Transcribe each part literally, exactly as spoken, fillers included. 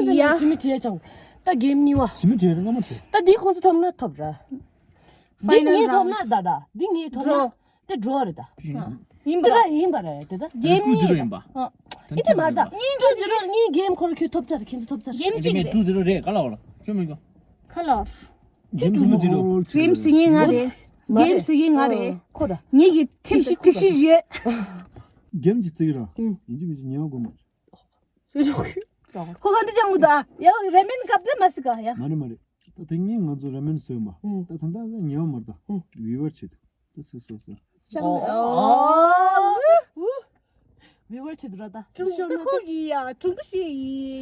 ཡ། ཞི་མི་བྲིས་ཆང་། ད་གེམ་གཉིས་པ། ཞི་མི་བྲིས་རེད་སྔ་མོ་བྲིས། ད་འདི་ཁོང་ཚོ་ཐོབ་ན་ཐོབ་ར། འདི་ཕའི་ནལ་ངས་ཐོབ་ན་ར་ད་ར། འདི་ངས་ཐོབ་ན་དེ་འགྲོ་རེད་ད། ཡིན་པ་ར། ཡིན་པ་ར་དེ་ད། གེམ་གཉིས་ཡིན་པ། ཨ། ཨིན་ཏེ་མ་རེད་ད། གཉིས་འགྲོ་ཟེར་རོ་གཉིས་གེམ་ཁོ་ར་ཁྱོད་ཐོབ་ཚར་ཁྱེད་ཚོ་ཐོབ་ཚར། གེམ་གཅིག་རེད། ཏུ་ཟེར་རོ་རེད་ག་ལ་བ་ལ་ཁྱོད་མི་གོ། ཁ་ལོར། གེམ་ཏུ་ཟེར་རོ། གེམ་ཟེར་མཁན་ང་རེད། གེམ་ཟེར་མཁན་ང་རེད། ཁོ་ད། ངེད་ཀྱི་ཁྲིམས་ཁྲིག་ཤི་ཡོད། གེམ་གྱི་རྩིས་ར། ཡིན་གྱི་མིན་གྱི་ཉེ་བ་དགོས་མ་རེད། ཁོ་ག་འདྲ་ཅང་མི་འདུག་ཨ། ཡ་ར་མེན་ཀབ་ལ་མ་སི་ཀ་ཡ། མ་རེད་མ་རེད། ད་དེ་ངས་ང་ཚོ་ར་མེན་བཟོས་མ། ད་ད་ད་ཉེ་བ་མ་རེད་ད། བི་བར་ཆེད་དུ། ད་ཚོད་སོ་སོ། ཅང་ཨོ། བི་བར་ཆེད་དུ་ར་ད། ཀྲུང་གོ་ཁོ་གི་ཡ་ཀྲུང་གོ་ཞེས་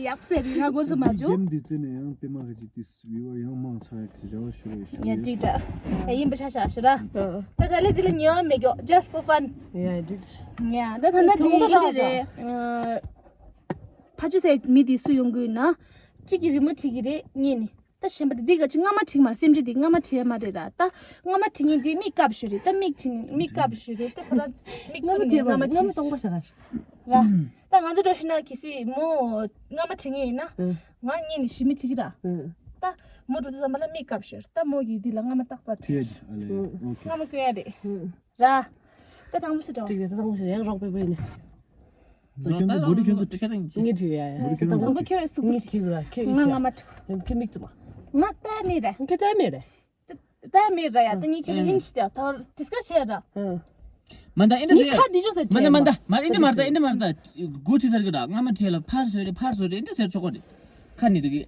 ཡག་ཟེར་ང་གོ་སུ་མ་བྱུང་། གེམ་འདི་རྩེ་ནས་ཡང་པེ་མ་ག་ཅིག་ཏིས་བི་བར་ཡང་མང་ཆགས་ཡག་གི་རེ་བ་ཞུ་རེ་ཞུ་ཡ་ཡོད། ཏིག་ཏྲ་ཡ་ཡིན་པ་ཆ་ཆ་ཞུ་ར། ད་ད་ལེ་དེ་ལ་ཉེ་བ་མེད་གྱོ། Just for fun. ཡ་ཏིག་ཡ་ད་ད་ད་དེ་ཨིན་དེ་རེད། ཕ་ཆུ་སའི་མི་དེ་སུ་ཡོང་གི་ཡོད་ན། གཅིག་གི་རི་མོ་བྲིས་གི་རེད་གཉིས་ནི། ད་གཞན་པ་དེ་འདི་ག་ཅི་རྔ་མ་བྲིས་མ་རེད། སེམས་ཅན་དེ་རྔ་མ་བྲིས་མ་རེད་ར། ད་རྔ་མ་བྲིས་ངེས་དེ་མིག་བཀབ་ཞུ་རེད། ད་མིག་བྲིས་མིག་བཀབ་ཞུ་རེད། ད་ཁོ་ད་མིག་རྔ་མ་བྲིས་མ་རེད། རྔ་མ་སྟོང་པ་ཞག་ར། ད་ང་ཚོ་འགྲོ་ཤི་ན་གི་སི་མོ་རྔ་མ་བྲིས་ངེས་ཡིན་ན། ང་གཉིས་ནི་ཞི་མི་བྲིས་གི་ར། ད་མོ་འགྲོ་དུས་ཙམ་པ་ལ་མིག་བཀབ་ཞུ་རེད། ད་མོ་གི་འདི་ལ་རྔ་མ་ཏག་ཏག་བྲིས། ཨ་ལེ་ཨོ་ཁེ། རྔ་མ་བསྐོན་ཡ་རེད། ར། ད་དང་པོ་སུ་འགྲོ། ཅིག་རེད། ད་དང་པོ་སུ་ཡང་རོགས་པའི་པའི་ནི། ད་ཁྱོད་ཚོ་བོ་ཏི་ཁྱོད་ཚོ་ཁྱེད་རང་ངས་བྲིས་ཡ་ཡ། བོ་ཏི་ཁྱོད་ད་དང་པོ་ཁྱོད་རང་སུ་ངས་བྲིས་ར་ཁྱོད་ང་ང་མ་ཁྱོད་མིག་ཙམ་མ། ང་ལྟ་མེད་ར། ཁྱོད་ལྟ་མེད་ར། ལྟ་མེད་ར་ཡ། ད་ངས་ཁྱོད་ལ་ཧིན་ཞུ་ད་ད་ཌིས་ཀ་ཤི་བྱས་ར། མ་ད་ཨིན་ད་ངས་ཟེར། ཁ་འདི་ཅོག་ཟེར་མ་ད་མ་ད་མ་ཨིན་ད་མ་ད་ཨིན་ད་མ་ད། གོ་ཁྲི་ཟེར་གི་ད་རྔ་མ་ཁྲི་ལ་ཕར་བཟོས་རེད་ཕར་བཟོས་རེད་ཨིན་ད་ཟེར་ཆོག་གོ་རེད། ཁ་ནི་དུ་གི་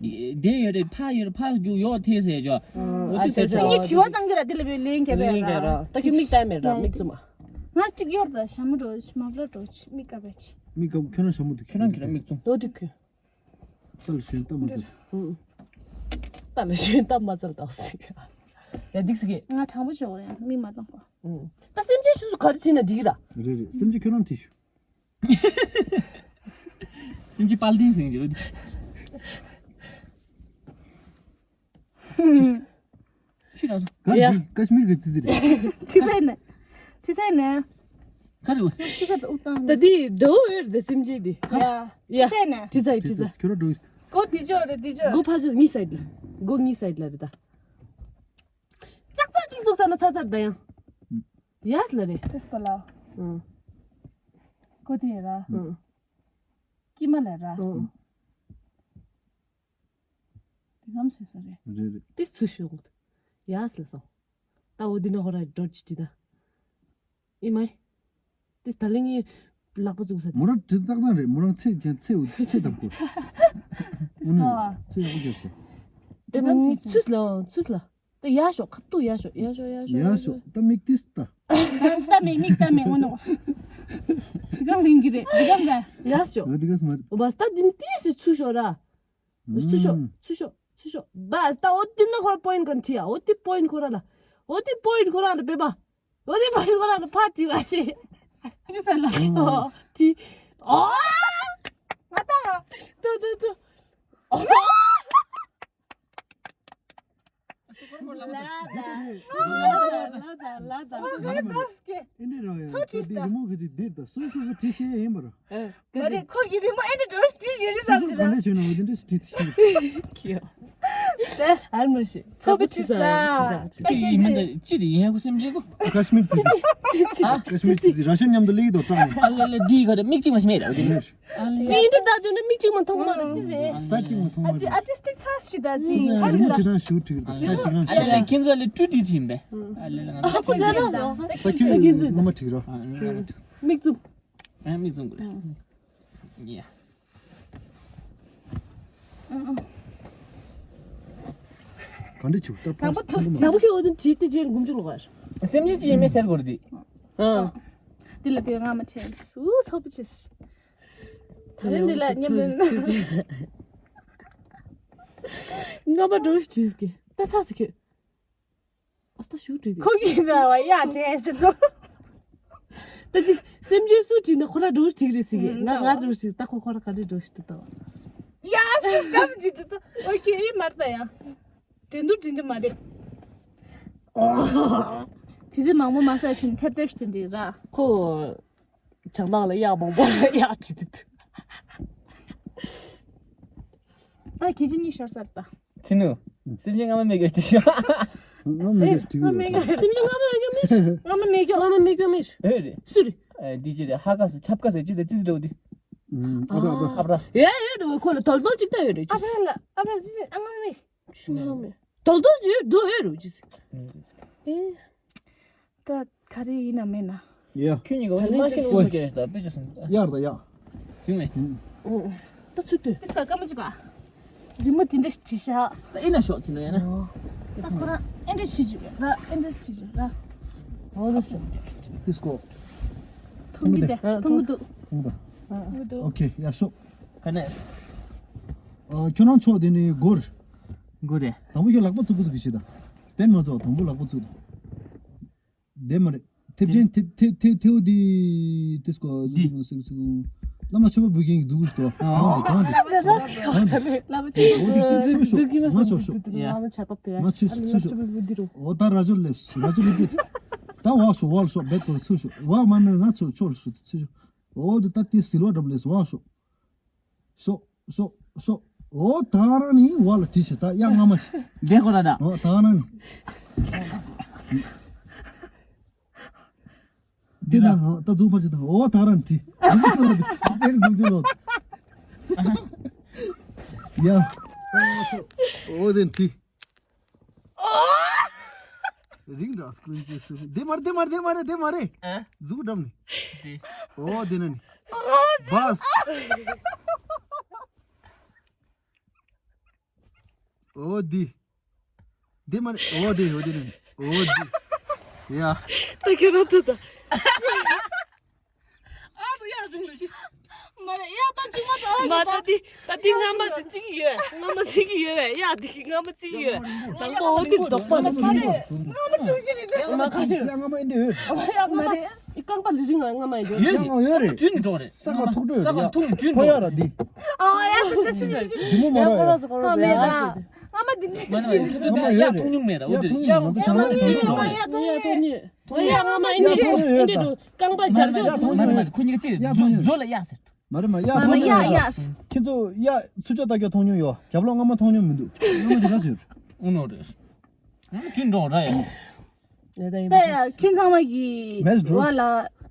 དེ་ཡོད་རེད་ཕ་ཡོད་རེད་ཕ་རྒྱུག་ཡོད་དེ་ཟེར་ཅོ། འོ་དེ་ཟེར་ཆོག་གོ་རེད། ངས་དྲི་བ་བཏང་གི་ར་དེ་ལ་བའི་ལན་རྒྱབ་པའི་ར། ད་ཁྱོད་མིག་ལྟ་མེད་ར་མིག་བཙུམ་མ། ང་གཅིག་ཡོད་རེད་ད་ཞྭ་མོ་འགྲོ་མ་བླ་འགྲོ་མིག་ཀ་བེད། མིག་ཀ་ཁྱོད་རང་ཞྭ་མོ་འདུག་ཁྱོད་རང་གི་ར་མིག་བཙུམ། འོ་དེ་ཁྱོད། ཏ་ལ་ཞོན་ཏ་མ་ཚར། ཏ་ལ་ཞོན་ཏ་མ་ཚར་དང་ཟིག་ཡ་འགྲིག་ཟིག་གི། ང་དྲང་པོ་ཞོག་རེད་མིག་མ་བཏང་པ། ད་སེམས་ཅན་ཤུ་ཚུ་ག་རེ་བྱེད་ན་འགྲིག་གི་ར། རེད་རེད་སེམས་ཅན་ཁྱོད་རང་བྲིས་ཞུ། སེམས་ཅན་དཔལ་ལྡན་ཟེར་གྱི་རེད། ཤི་ར་སོ། ག་རེ་ཀ་ཤི་མིར་གི་ཙི་ཙི་རེད། ཁྲི་སའི་ནས། ཁྲི་སའི་ནས། ག་རེ་བ། ཁྲི་སའི་དུ་ཨུ་ཏང་། ད་དེ་འགྲོ་འོས་རེད་སེམས་ཅན་དེ། ཡ། ཡ། ཁྲི་སའི་ནས། ཁྲི་སའི་ཁྲི་སའི། ཁྱོད་ར་འགྲོ་ཡིས། གོ་དེ་ཅོ་རེད་དེ་ཅོ། གོ་ཕ་ཅོ་གཉིས་སའི་ལ། གོ་གཉིས་སའི་ལ་རེད་ད། ཙག་ཙག་ཅིག་ཙུག་ས་ན་ཚ་ཚར་ད་ཡང་། ཡ་ལ་རེད། དེ་སྐོར་ལ། ཨང་། གོ་དེ་ར། ཨང་། ཀི་མ་ལ་ར། ཨང་། དེ་གམ་སོ་སོ་རེད། རེད་རེད། ཏིས་ཚུ་ཤོག་ཡ་སོ་སོ། ད་འོ་འདི་ན་ཧོ་ར་འགྲོ་ཅི་ཅི་ད། ཨི་མའི། ཏིས་ད་ལིང་ངི་ལག་པ་བཙུགས་ས། མོ་ར་དྲི་ཏག་ཏག་རེད། མོ་རང་ཚེ་ཀྱང་ཚེ་འུ་ཚེ་དང་པོ། འུ་ནི་ཚེ་འུ་རྒྱབ་པ། དེ་མ་ཚུས་ལ་ཚུས་ལ། ད་ཡ་ཤོག་ཁ་ཏུ་ཡ་ཤོག་ཡ་ཤོག་ཡ་ཤོག་ཡ་ཤོག་ད་མིག་ཏིས་ད། ད་མིག་མིག་ད་མིག་འོ་ནོ། དེ་གམ་ཡིན་གི་རེད་དེ་གམ་ད། ཡ་ཤོག་འོ་དེ་ག་སྨ་རེད། འོ་བ་སྟ་དིན་ཏིས་སི་ཚུ་ཤོག་ར། ཚུ་ཤོག་ཚུ་ཤོག་ཚུ་ཤོག་བ་སྟ་འོ་དེ་ན་ཁོ་ར་པོ་ཡིན་གོན་ཁྲི་ཡ་འོ་དེ་པོ་ཡིན་ཁོ་ར་ལ། འོ་དེ་པོ་ཡིན་ཁོ་ར་ལ་པེ་པ། འོ་དེ་པོ་ཡིན་ཁོ་ར་ལ་ཕ་ཁྲི་བ་ཤེ། ཨ་ཅི་ས་ལ། འོ་ཁྲི། འོ། ང་ད། ད་ད་ད། འོ། ལ་ད་ལ་ད་ལ་ད་ལ་ད། ཨེ་འདྲ་རང་ཡང་ཚོ་ཁྲིད་ད། རི་མོ་གི་ཅིག་འདིར་ད་སོ་སོ་སོ་བྲིས་ཤེས་ཡིན་པར། མ་རེད་ཁོ་གི་རི་མོ་ཨེ་འདྲ་འགྲོ་བྲིས་ཤེས་རི་སོ་སོ་ག་འདྲ་བྱས་ན་འོ་དེ་འདྲ་ཞིག་བྲིས་ཤེས། ཨར་མ་ཤེས་ཚོ་གི་ཁྲིད་ས་ཁྲིད་ས་ཁྱེད་ཡིན་མིན་ད་ཅི་རེད་ཡིན་ཡང་ཁོ་སེམས་ཅན་གོ། ཀ་ཤི་མིར་ཙི་ཙི། ཀ་ཤི་མིར་ཙི་ཙི་ར་ཤན་མཉམ་དུ་ལེགས་དོ་ཀྲང་། ཨ་ལ་ལ་འདི་ག་རེ་མིག་གཅིག་མ་ཤི་མེད་ར་འོ་དེ་འདྲ། མི་འདི་ད་དུས་ནི་མིག་གཅིག་མ་མཐོང་མ་རེད་ཅི་ཟེར། ས་གཅིག་མ་མཐོང་མ་ཨ་ཙི་རེད། ཨ་ཏི་སི་ཊིག་ཚ་ཞིག་ད་ཙི་ཨ་ཁ་ཁྱི་རི་མོ་ད་ཁྲི་ཐང་ཞུ་ཁྲི་རེད་ས་གཅིག་རང་ཨ་ལེ་ལེ་ཁྱེད་ཚོ་ལེ་ཀྲུ་ཏི་ཕྱིན་པས། ཨ་ལེ་ལེ་ང་ཚོ་ད་ཁྱི་རི་མོ་ངོ་མ་ཁྲི་རོ། མིག་བཙུམ། ཨ་མིག་བཙུམ་དགོས་རེད། ཡ། ག་འདྲ་བྱུང་ད་ཕར་ཕར་ཕར་ནག་པོ་ཁྱོད་འོ་དེ་བྲིས་ཏེ་རྗེས་འགུམ་བཅུག་ལོག་གར། སེམས་ཅན་ཅི་ཡིན་མེད་ཟེར་དགོས་རེད་འདི། ཨ། འདི་ལ་པའི་རྔ་མ་ཁྲལ་སུ་ཚོགས་པ་ཆེས། ད་རེས་འདི་ལ་མཉམ་པོ། རྔ་མ་འགྲོ་ཞིག་བྲིས་ཀྱི་ད་ཚ་ཚ་ཁྱོད། ཨ་ད་ཞུ་བྲིས་ཏེ། ཁོ་གིས་ཟ་བ་ཡ་བྲིས་ཟེར་ལོ། ད་ཅི་སེམས་ཅན་སུ་བྲིས་ན་ཁོ་ར་འགྲོ་ཞིག་བྲིས་རེད་ཟེར་གི་ང་ང་འགྲོ་ཞིག་ད་ཁོ་ཁོ་ར་ག་རེ་འགྲོ་ཞིག་ཏུ་ད་བ། ཡ་སུ་གམ་ཅི་ཏུ་ད་ཨོ་ཁེ་ཨི་མར་ད་ཡ། དྲན་དུ་དྲན་དུ་མ་རེད། དུས་ཚོད་མང་པོ་མ་ཟ་ཕྱིན་ཐེབས་ཐེབས་ཤིག་དྲན་རེད་ར། ཁོ་བྱང་ནག་ལ་གཡག་མང་པོ་ལ་གཡག་བྲིས་དུས། ད་ཁྱེད་ཀྱི་གཉིས་ཤོར་ཚར་ད། ཚི་ནུ། སེམས་ཅན་སྔ་མ་མེད་ཀྱི་ཤི། སྔ་མ་མེད་ཀྱི་ཤི། སེམས་ཅན་སྔ་མ་མེད་ཀྱི་མི། སྔ་མ་མེད་ཀྱི། སྔ་མ་མེད་ཀྱི་མི། ཨེ་རེད། སུ་རེད། ཨེ་འདི་ཅི་རེད། ཧ་ག་སི་ཆབ་ག་སི་ཅི་སི་ཅི་སི་འགྲོ་དུས། ཨ་བྲ་ཨ་བྲ། ཨ་བྲ། ཡ་ཡ་འགྲོ་ཁོ་ལ་དོལ་དོལ་ཅིག་ལྟ་ཡོད་རེད། ཨ་བྲ་ལ་ཨ་བྲ་ཅི་སི་སྔ་མ་མེད། སྔ་མ་མེད། དོལ་དོལ་ཅིག་འགྲོ་ཡོད་རུ་ཅི་སི། ཨེ། ད་ག་རེ་ཡིན་ན་མེད་ན། ཡ། ཁྱོད་གཉིས་ཀ་འོ་མ་ཤེས་ནོ་མ་ཤེས་ད་དཔེ་ཆ་སོང་། ཡར་ད་ཡ། ཟིང་མ་ཤེས། ད་ཚུར་ལྟོས། ཨིས་ཀ་ཀ་མ་ཅིག་ག་རི་མོ་དེ་འདྲ་བྲིས་ཤག་ད་ཨེ་ན་ཤོག་ཚིག་ན་ཡ་ན། ད་ཁོ་རང་ཨེ་འདྲ་བྱེད་རྒྱུ་ར། ཨེ་འདྲ་བྱེད་རྒྱུ་ར། འོ་ན་སོ། ཏིས་ཀོ། མཐོང་གི་འདུག་མཐོང་གི་འདུག་མཐོང་གི་འདུག་ཨོ་ཁེ་ཡ་ཤོག་ག་ནས། ཨ་ཁྱོད་རང་ཕྱོགས་དེ་ནས་སྒོར། སྒོར་རེད། དང་པོ་ཁྱོད་ལག་པ་བཙུགས་པ་ཚུགས་ཀྱི་ཤི་ད། དཔེ་མ་ཚོགས་དང་པོ་ལག་པ་བཙུགས་ད། དེ་མ་རེད། ཐེབས་ཆེན་ཐེབས་ཐེབས་ཐེབས་ཐེའུ་དེ་ཏིས་ཀོ་འདི། ཟིག་ཟིག་བླ་མ་མཆོད་པ་འབུལ་མཁན་གྱི་མཛུ་གུ་ཞིག་ཏུ། གང་དེ་གང་དེ། གང་དེ། འོ་དེ་ཏིས་ཚུར་ཤོག་ང་ཕྱོགས་ཤོག་ང་ཚུར་ཚུར་ཤོག་འོ་ད་ར་ཇོ་ལེབས་ར་ཇོ་ལེབས། ད་བ་ཤོག་བ་ལ་ཤོག་བེད་ཐོག་ཚུར་ཤོག་བ་མ་མེད་ང་ཚུར་ཕྱོགས་ལ་ཤོག་ཚུར་ཤོག་འོ་དེ་ད་ཏིས་སིལ་བ་འགྲམ་ལེབས་བ་ཤོག་སོ། སོ། སོ། འོ་ད་རང་ནི་བ་ལ་བྲིས་ཤི་ད་ཡ་སྔ་མ་ཤི། འདས་གོ་ད་ད། འོ་ད་རང་ནི། འདི་ན་ཧ་ད་འཛུགས་པ་ཅི་ད་འོ་ད་རང་བྲིས། འཛུགས་པ་ཅི་ད་དཔེར་འགུལ་ཅི་ལོ། ཡ། འོ་དེ་བྲིས། རིང་འདྲ་སྐུན་གྱི་སུ་དེ་མ་རེད་དེ་མ་རེད་དེ་མ་རེད་དེ་མ་རེད། ཨ། གཟུགས་འགྲམ་ནས། དེ། འོ་དེ་ན་ནི། བས། འོ་དེ། དེ་མ་རེད་འོ་དེ་འོ་དེ་ན་ནི་འོ་དེ། ཡ། ད་ཁྱོད་རང་ཐུག་ད། ཨ་ཙི་ཡར་བྱུང་ལུས་ཤིག་མ་རེད་ཡ་ད་ཅི་མ་ད་མ་ད་དེ་ད་དེ་སྔ་མ་དེ་ཅིག་ཡོད། སྔ་མ་ཅིག་ཡོད་རེད་ཡ། དེ་སྔ་མ་ཅིག་ཡོད། དང་པོ་འོ་དེ་རྡོག་པ་མ་ཅིག་ཡོད། སྔ་མ་ཅིག་ཡོད། ཡ་སྔ་མ་ཨེ་འདྲ་ཡོད། ཡ་སྔ་མ་རེད། ཡ་རྐང་པ་ལུས་ཤིག་སྔ་མ་ཡོད། ཡོད་ཡང་ཡོད་རེད། ཅུན་འགྲོ་རེད། ས་ཁ་ཐུག་འགྲོ་ཡོད། ས་ཁ་ཐུག་ཅུན་འགྲོ་ཡ་ར་འདི། ཨ་ཡ་ད་ཅི་ཞིག་ཞིག་ཞིག་ཞིག་ཞིག་མོ་མ་ར་ཡ། ཨ་མེད་ར། སྔ་མ་འདི་འདྲ་མ་ན་ཁྱོད་ཚོ་ཡ་མཐོང་མྱོང་མེད་ར། འོ་དེ་ཡ་མཐོང་མྱོང་ང་ཚོ་བྱང་ལ་མཐོང་མྱོང་མེད་ར། ཡ་མཐོང་མྱོང་། ཡ་སྔ་མ་ཨིན་ཏེ་ཨིན་ཏེ་འགྲོ་རྐང་པ་སྦྱར་གི་ཡ་མཐོང་མྱོང་ཡོད། ཁོ་གཉིས་ཀ་ཅི་མཛོ་ལ་ཡ་ཟེར། མ་རེད་མ་ཡ་མཐོང་མྱོང་ཡོད། ཁྱེད་ཚོ་ཡ་ཚུར་ཕྱོགས་ལྟ་རྒྱུ་མཐོང་མྱོང་ཡོད། རྒྱབ་ལོགས་སྔ་མ་མཐོང་མྱོང་མི་འདུག་སྔ་མ་དེ་ག་ཟེར། ཨུ་ནོ་རེད། ཨ་ཅི་འགྲོ་ར་ཡ། ད་ཡ་ཁྱེད་ཚང་མ་གི་མེས་འགྲོ་བ་ལ་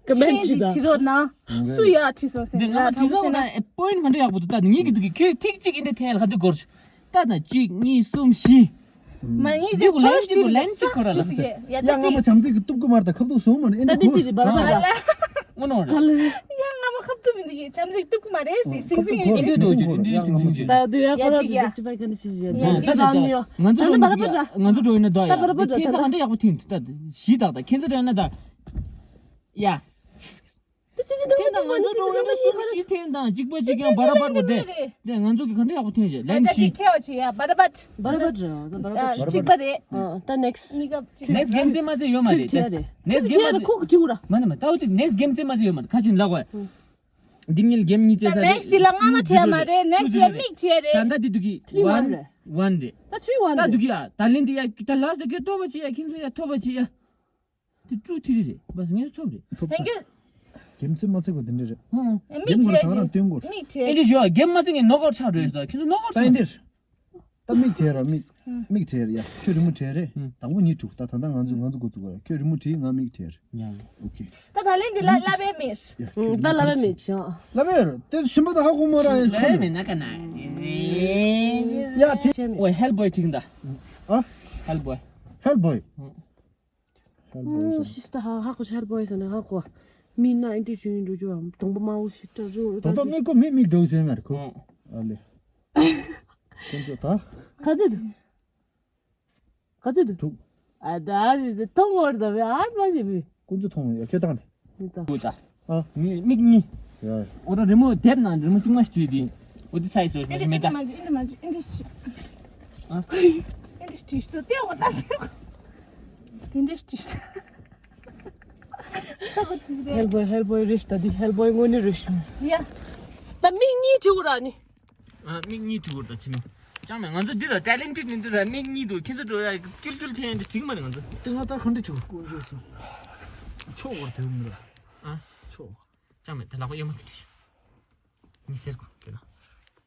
ཁྱེད་ཀྱི་བྲིས་རོགས་གནང་། སུ་ཡ་བྲིས་སོང་ཟེར་འདི་ང་ལ་བྲིས་སོང་ན་པོ་ཡིན་ག་འདྲ་ཡག་པོ་འདུག་ད་ངེད་ཀྱི་འདུག་གི་ཁྱོད་ཐིག་གཅིག་ཨིན་ཏེ་ཐེན་ལ་ག་འདུག་གོར། ད་ན་གཅིག་གཉིས་གསུམ་བཞི། མ་ངེད་ཀྱི་འདི་གུ་ལན་གཅིག་གུ་ལན་གཅིག་ཁོ་ར་ལ་ཟེར། ཡ་ཡ་སྔ་མ་བྱམས་བརྩེ་གི་སྟུབ་ཀུ་མར་ད་ཁབ་ཏུ་སོང་མ་ནི་ཨེ་ད་འདི་ནི་ཅི་རེད་བར་བར་ད། ཨོ་ནོ་རེད། ད་ལ་ཡ་སྔ་མ་ཁབ་ཏུ་མི་འདི་གི་བྱམས་བརྩེ་གི་སྟུབ་ཀུ་མ་རེད་ཟེར་ཟིང་ཟིང་ཡོད་ཀྱི་འདི་འདྲ་འདུག་འདི་འདྲ་ཟིང་ཟིང་ཟིང་ད་དུ་ཡ་ཁོ་ར་ཡ་ཅི་ཅི་པ་ག་ནི་ཅི་ཅི་ཡ་ད་ད་ད་ཡ་ཡ་ང་ཚོ་ད་འགྲོ་ད་ཡིན་ན་ད་ང་ཚོ་འགྲོ་ཡིན་ན་ད་ཡ་ད་བར་བར་ད་ཁྱེད་ཚ་ག་འདྲ་ཡག་པོ་ཐོན་ད་ཞི་ད་ད་ཁྱེད་ཚ་འགྲོ་ཡིན་ན་ད་ཡ། ད་ཙི་ཙི་ད་ང་ཚོ་འགྲོ་ཡིན་ན་གསུམ་བཞི་ཐེན་དང་གཅིག་པ་གཅིག་ཡང་བར་བར་གོ་དེ། དེ་ང་ཚོ་གི་ག་འདྲ་ཡག་པོ་ཐོན་ཞེས་ལན་ད་ཅི་བཞི། ཁེ་བ་ཆེ་ཡ་བར་བར། བར་བར་བར་བར། གཅིག་པ་རེད། ཨ་ད་ནེགསི། གཉིས་ཀ་གཅིག་ནེགསི་གེམ་ཚེ་མ་ཚེ་ཡོད་མ་རེད། ཁྱོད་ནེགསི་གེམ་ཁྱོད་མ་ཚེ་ཁོ་གཅིག་ར། མ་ནི་མ་ད་འོ་དེ་ནེགསི་གེམ་ཚེ་མ་ཚེ་ཡོད་མ་རེད་ཁ་ཆེན་ལག་བ། འདི་ཉིད་གེམ་གཉིས་ཚེ་ད་ས་ནེགསི་དེ་ལ་སྔ་མ་ཁྲེལ་མ་རེད། ནེགསི་ལ་མིག་ཁྲེལ་རེད། ད་ད་དེ་དུ་གི་ཐི་རི་ཝན་ཝན་རེད། ཝན་རེད། ད་ཐི་རི་ཝན་ད་རེད། དུ་གི་ཡ་ད་ལན་དེ་ཡ་ད་ལ་ས་གི་ཐོབ་པ་ཆེ་ཡ་ཁྱིམ་ཚོ་ཡ་ཐོབ་པ་ཆེ་ཡ། དེ་ཀྲུ་ཐི་རི་རེད། བ་ངས་ཐོབ་རེད། ཐོབ་ས། ཐེང་གི། རྒྱལ་མཚན་མ་ཚེ་གོ་དེ་འདྲ་རེད། ཧུང་། མིག་རྒྱལ་མོ་ཁོ་ཐང་རང་སྟོན་གོ། མིག་ཨེ་འདྲ་ཞུ་བ་རྒྱལ་མ་ཚེ་ངས་ནོག་ཨའུཊ་ཆགས་འགྲོ་ཡོད་ས་ཁྱེད་ཚོ་ནོག་ཨའུཊ་ད་ཨེ་ཆགས། འདྲ། ད་མིག་བྱས་ར་མིག་མིག་བྱས་ར་ཡ་ཁྱོད་རི་མོ་བྲིས་རེད། དང་པོ་གཉིས་དྲུག་ད་ད་ད་ང་ཚོ་ང་ཚོ་འགོ་བཙུགས་གོ་ར་ཁྱོད་རི་མོ་བྲིས་ང་མིག་བྲིས་ར། ཡ། ཨོ་ཁེ། ད་ད་ལན་འདི་ལ་ལབ་པའི་མེད། ཡ་ཁྱོད་ད་ལབ་པའི་མེད་ཆོག་ལབ་པའི་ར་དེ་ཤིན་པ་ད་ཧ་གོ་མ་ར་ཡ་ལབ་པའི་མེད་ན་ཀ་ན། ཡ་བྲིས། ཆེ་མེད། ཨོ་ཧེལ་བོའི་བྲིས་ད། ཨ། ཧེལ་བོའི། ཧེལ་བོའི། ཧེལ་བོའི་ཟེར། ཤིས་ད་ཧ་ཧ་ཁོ་ཧེལ་བོའི་ཟེར་ན་ཧ་ཁོ། མི་ན་ཨིན་ཏི་ཅུ་ཡིན་འགྲོ་རྒྱུ་བ་གདོང་པ་དམར་པོ་ཞིག་སྐྲ་རིང་པོ་ད་ད་མི་ཀོ་མི་མི་འགྲོ་ཟེར་ན་རེད་ཁོ། ཨ་ལེ། ཁོ་ཚོ་ད། ག་ཚོད་འདུག་ག་ཚོད་འདུག་ཐུག་ཨ་ད་རི་ད་ཐོང་བར་ད་བེ་ཨ་མ་ཞེ་བི། ཁོ་ཚོ་ཐོང་ཡ་ཁྱོད་བཏང་ནས། ཨུ་ད། ཨ། མིག་མིག་གཉིས། ཡ། འོ་ད་རི་མོ་དེབ་ནང་རི་མོ་ཅུང་མ་ཞིག་བྲིས་ཏེ། འོ་དེ་ཚ་ཡི་སོ་ཞིག་མེད་ད། ཨིན་ཏི་མ་ཅི་ཨིན་ཏི་ཞིག་ཨ། ཨིན་ཏི་ཞིག་ཏུ་ཏེ་འོ་ད་ཏེ་འོ། དེ་འདྲ་ཞིག་ད་གོ་ཅིག་རེད། ཧེལ་བོའི་ཧེལ་བོའི་རེ་ཞིག་ད་དེ་ཧེལ་བོའི་དངོས་གནས་རེ་ཞིག་ཡ། ད་མིག་གཉིས་བྲིས་འོ་ར་ནི། ཨ་མིག་གཉིས་བྲིས་འོ་ད་ཕྱི་ནི། ཅང་མེད་ང་ཚོ་འདི་ར་ཊེ་ལེན་ཊེཌ་ནི་འདི་ར་མིག་གཉིས་འདུག་ཁྱེད་ཚོ་འགྲོ་ཡ་ཀྱུལ་ཀྱུལ་འཐེན་འདི་འགྲིག་མ་རེད་ང་ཚོ། དེ་ང་ད་གང་འདྲ་བྲིས་དཀོན་མཆོག་གསུམ། ཕྱོགས་བར་དེ་མི་ར། ཨ། ཕྱོགས། ཅང་མེད་ད་ལག་པ་གཡོན་མ་གི་བྲིས། ཉི་ཟེར་གོ་དེ་ན།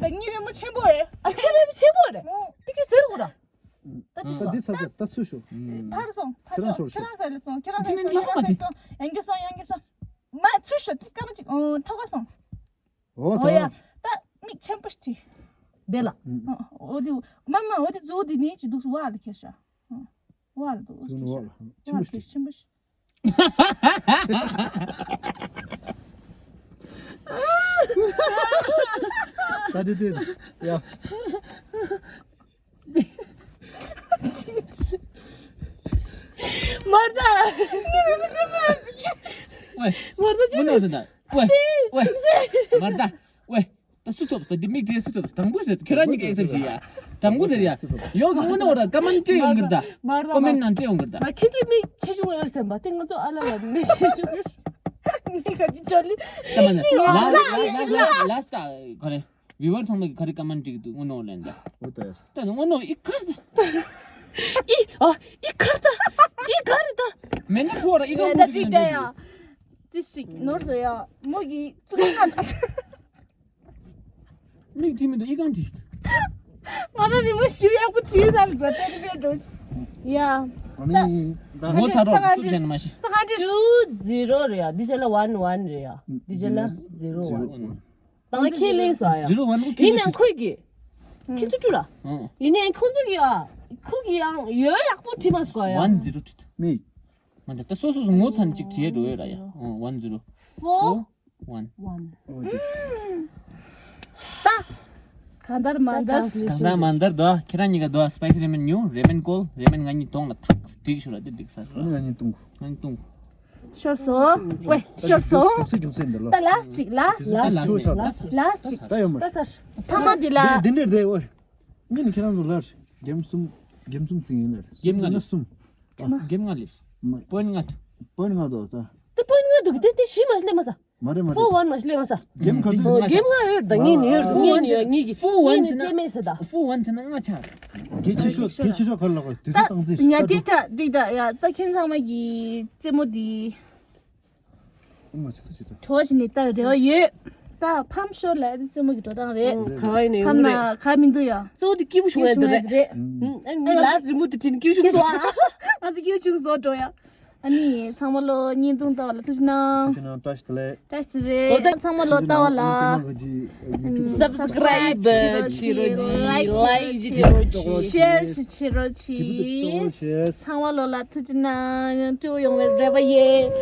ད་ངའི་རི་མོ་ཆེན་པོ་རེད། ཨ་ཁྱེད་རི་མོ་ཆེན་པོ་རེད། ཨོ། དེ་གི་ཟེར་གོ་ར། ད་ད་འདི་ཚ་ཚ་ད་ཚུར་ཤོག་ཕར་སོང་། ཕར་ཁྱེད་རང་སོང་། ཤོག་ཁྱེད་རང་ས་ལ་སོང་། ཁྱེད་རང་ས་ལ་སོང་། ཁྱེད་རང་ས་ལ་སོང་། ཡང་གི་སོང་། ཡང་གི་སོང་། མ་ཚུར་ཤོག་དེ་སྐར་མ་གཅིག་ཨོ་ཐོག་ག་སོང་། ཨོ་ད། ཨོ་ཡ། ད་མིག་ཆེན་པོ་ཞིག་བྱེད། དེ་ལ། ཨོ་དེ། མ་མ་ཨོ་དེ་མཛུབ་དེ་ནི་ཅི་འདུག་སུ་བ་ལ་ཁྱེར་ཤག་བ་ལ་འདུག་ཨོ་ཆེན་པོ་ཞིག་ཆེན་པོ་ཞིག་ཆེན་པོ་ཞིག་ད་དེ་དེ་ཡ། མར་ད། ཝེ། མར་ད་ཅི་ཟེར། ཝེ། ཝེ། མར་ད། ཝེ། ད་སུ་ཐོབ་ད་འདི་མིག་དེ་སུ་ཐོབ་དང་པོ་ཟེར། ཁྱེད་རང་གཉིས་ཀ་ཨེ་སེབ་བྱེད་ཡ། དང་པོ་ཟེར་ཡ། ཡོག་གི་དངོས་གནས་འོ་ར་ཀ་མན་སྤྲད་ཡོང་གི་རེད་ད། མར་ད། ཀོ་མེན་ནང་སྤྲད་ཡོང་གི་རེད་ད། མ་ཁྱེད་ཚོའི་མིག་ཆེ་ཆུང་ཨེ་སེམས་པ་དེ་ང་ཚོ་ཨ་ལ་ལ་མི་ཤེས་ཆུང་གི། མིག་ག་ཅི་ཅོ་ལི། ད་མ་ན་ལ་ལ་ལ་ལ་ལ་ལ་ད་ག་རེ། བི་ཝར་ཚང་མ་གི་ག་རེ་ཀ་མན་འགྲིག་འདུག་དངོས་གནས་ལན་ད། འོ་ད་ཡར། ད་དངོས་གནས་ཨི་ཁར་ད། ཨི་ཨ་ཨི་ཁར་ད། ཨི་ག་རེ་ད། མེད་ན་ཁོ་ར་ཨི་ག་ད་འགྲིག་ད་ཡ། ཏི་ཤིག་ནོར་སོ་ཡ་མོ་གི་ཚུགས་ཀ་ད། མིག་བྲིས་མི་འདུག་ཨི་ག་བྲིས། ང་ར་རི་མོ་ཞུ་ཡག་པོ་བྲིས་ས་མི་འདུག་ཏེ་རི་བེ་འགྲོ། ཡ། ཨ་ནི། ངོ་ཚ་རོགས་སུ་ཆེན་མ་ཤི། ད་ག་འདྲི། two zero རེད་ཡ། འདི་ཅ་ལ་one one རེད་ཡ། འདི་ཅ་ལ་zero one། དང་ཁས་ལེན་སོ་ཡ། zero one ཁོ་ཁྱི་ཡིན་ཡང་ཁོས་ཀྱི། ཁྱི་ཚོ་བཀྲུ་ལ། ཡིན་ཡང་ཁོ་ཚོ་གི་ཨ། ཁོ་གི་ཡང་ཡོད་ཡག་པོ་བྲིས་མ་སོ་ཡ། one zero བྲིས། མི། མ་འདི་ལྟ་སོ་སོ་སོ་ངོ་ཚ་ནས་ཅིག་བྲིས་འགྲོ་ཡོད་ར་ཡ། one zero four one one འོ་དེ། ད། གང་ལྟར་མ་ལྟར། གང་ལྟར་མ་ལྟར་དོ། ཁྱེད་རང་གཉིས་ཀ་དོ་སི་པའི་སི་རེ་མན་ཉོ། རེ་མན་བཀོལ། རེ་མན་ང་གཉིས་གཏོང་ལ་ཐག་འགྲིག་ཤོར་ལ་དེ་འགྲིག་ས་ར། ང་གཉིས་གཏོང་། ང་གཉིས་གཏོང་། ཤོར་སོང་། ཝེ་ཤོར་སོང་། དུག་སེ་རྒྱུག་ཚེ་འདི་ལོ། ད་ལ་སི་ཅིག་ལ་སི། ད་ལ་སི་ཅིག་ལ་སི་ཅིག་ད་ཡོད་མ་རེད། ད་ཚང་མ་འདི་ལ། འདི་འདྲ་རེད་ཝེ། ངས་ནི་ཁྱེད་རང་ཚོ་ལར། གེམ་གསུམ། གེམ་གསུམ་བཙིང་ཡིན་ལར། གེམ་ལྔ་ལེབ། གསུམ། གེམ་ལྔ་ལེབ། པོན་ལྔ། པོན་ལྔ་དོ་ད། དེ་པོན་ལྔ་འདུག་དེ་དེ་བཞི་མ་ཞིག་ལེན་མ་ས། མ་རེད་མ་རེད། ཕོར་ཝན་མ་ཞིག་ལེན་མ་ས། གེམ་ག་ཚོད། གེམ་ལྔ་ཡོད་ད་ངས་ནི་ཡོད་ངས་ནི་ཡོད་ངས་ཀྱི་ཕོར་ཝན་ཟེར་ན། རྩེ་མེད་ཟེར་ད། ཕོར་ཝན་ཟེར་ན་ལྔ་ཆགས། གལ་ཆེ་ཤོས་གལ་ཆེ་ཤོས་ག་ལ་གོ་དུས་ཚོད་བཏང་རྩིས། ཡ་ཏིག་ཏག་ཏིག་ཏག་ཡ་ད་ཁྱེད་ཚང་མ་གི་རྩེད་མོ་འདི། ཨ་མ་ཅི་ཁ་ཅི་ད། གྲོགས་ཤིག་ནི་ལྟ་རེ་བ་ཡོད། ད་ཕམ་ཤོར་ལ་རྩེད་མོ་གི་འགྲོ་སྟངས་རེད། ག་བ་ཡིན་ནའི་ཕམ་ཡོང་གི་ན་རེད། ག་མི་འདུག་ཡ། གཙོ་བོ་དེ་སྐྱིད་པོ་བྱུང་ཡ་དེ་རེད། ཨ་ནི་ལ་སི་རི་མོ་དེ་བྲིས་ནས་སྐྱིད་པོ་བྱུང་སོང་། ང་ཚོ་སྐྱིད་པོ་བྱུང་སོང་འགྲོ་ཡ། ཨ་ནི་ཚང་མ་ལོ་བརྙན་ཐུང་ལྟ་བ་ལ་ཐུགས་རྗེ་གནང་། ཐུགས་རྗེ་གནང་། བཀྲ་ཤིས་བདེ་ལེགས། བཀྲ་ཤིས་བདེ་ལེགས། འོ་ད་ཚང་མ་ལོ་ལྟ་བ་ལ། སབ་སི་ཀ་རའིབ་བྱེད་རོགས་གྱིས། ལའིཀ་བྱེད་རོགས་གྱིས། ཤེར་བྱེད་རོགས་གྱིས། ཚང་མ་ལོ་ལ་ཐུགས་རྗེ་གནང་། སྤྲོ་ཡོང་བའི་རེ་བ་ཡོད།